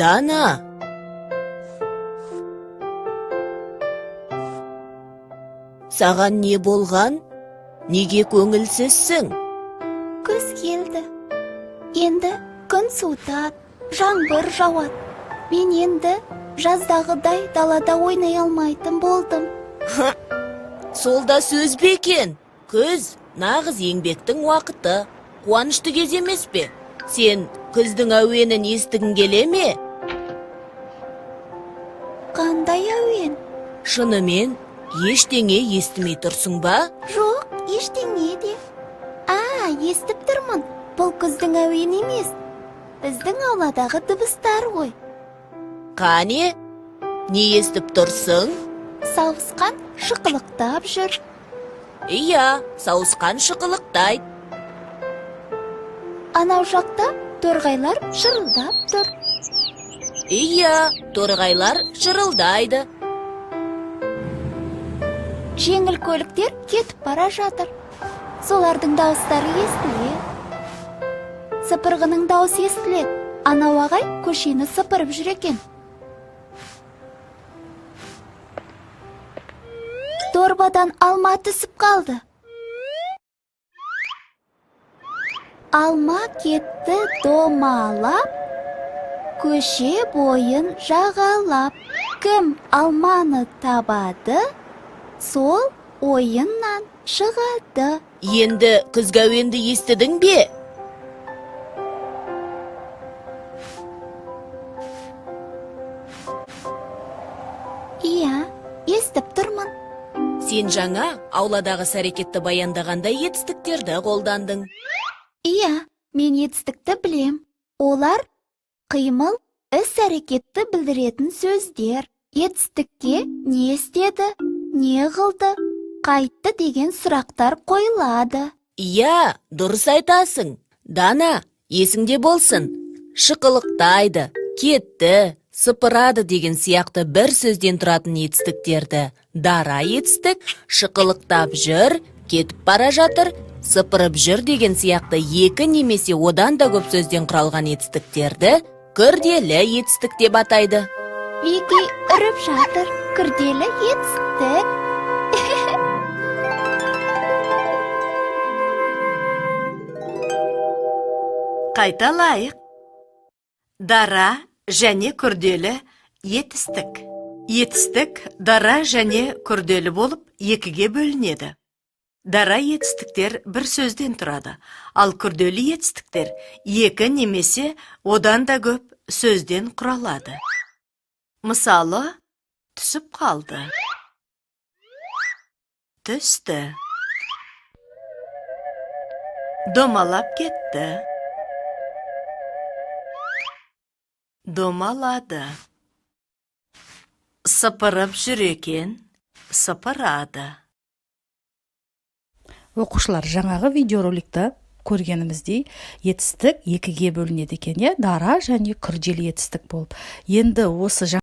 Дана. Саған не болған? Неге көңілсізсің? Күз келді. Енді күн суытады, жаңбыр жауады. Мен енді жаздағыдай далада ойнай алмайтын болдым. Сол да сөз бе екен? Күз нағыз еңбектің уақыты. Қуанышты кез емес пе? Сен күздің әуенін естігің келе ме? Қандай әуен? Шынымен ештеңе естімей тұрсың ба? Жоқ, ештеңе де. А, естіп тұрмын. Бұл күздің әуені емес. Біздің ауладағы дыбыстар ғой. Қане? Не естіп тұрсың? Сауысқан шықылықтап жүр. Иә, сауысқан шықылықтайды. Анау жақта торғайлар шырылдап тұр. Иә, торғайлар шырылдайды. Жеңіл көліктер кетіп бара жатыр. Солардың дауыстары естіледі. Сыпырғының дауысы естіледі. Анау ағай көшені сыпырып жүр екен. Дорбадан алма түсіп қалды. Алма кетті домалап, көше бойын жағалап. Кім алманы табады, сол ойыннан шығады. Енді күзгі әуенді естідің бе? Иә, естіп тұрмын. Сен жаңа ауладағы іс-әрекетті баяндағанда етістіктерді қолдандың. Иә, мен етістікті білем. Олар қимыл, іс-әрекетті білдіретін сөздер. Етістікке не істеді, не қылды, қайтты деген сұрақтар қойылады. Иә, дұрыс айтасың. Дана, есіңде болсын. Шықылықтайды, кетті, сыпырады деген сияқты бір сөзден тұратын етістіктерді дара етістік, шықылықтап жүр, кетіп бара жатыр, сыпырып жүр деген сияқты екі немесе одан да көп сөзден құралған етістіктерді күрделі етістік деп атайды. Вики үріп жатыр, күрделі етістік. Қайталайық. Дара және күрделі етістік. Етістік дара және күрделі болып екіге бөлінеді. Дара етістіктер бір сөзден тұрады, ал күрделі етістіктер екі немесе одан да көп сөзден құралады. Мысалы, түсіп қалды. Түсті. Домалап кетті. Домалады. Сыпырып жүр екен, сыпырады. Оқушылар, жаңағы видеороликті көргеніміздей, етістік екіге бөлінеді екен, иә, дара және күрделі етістік болып. Енді осы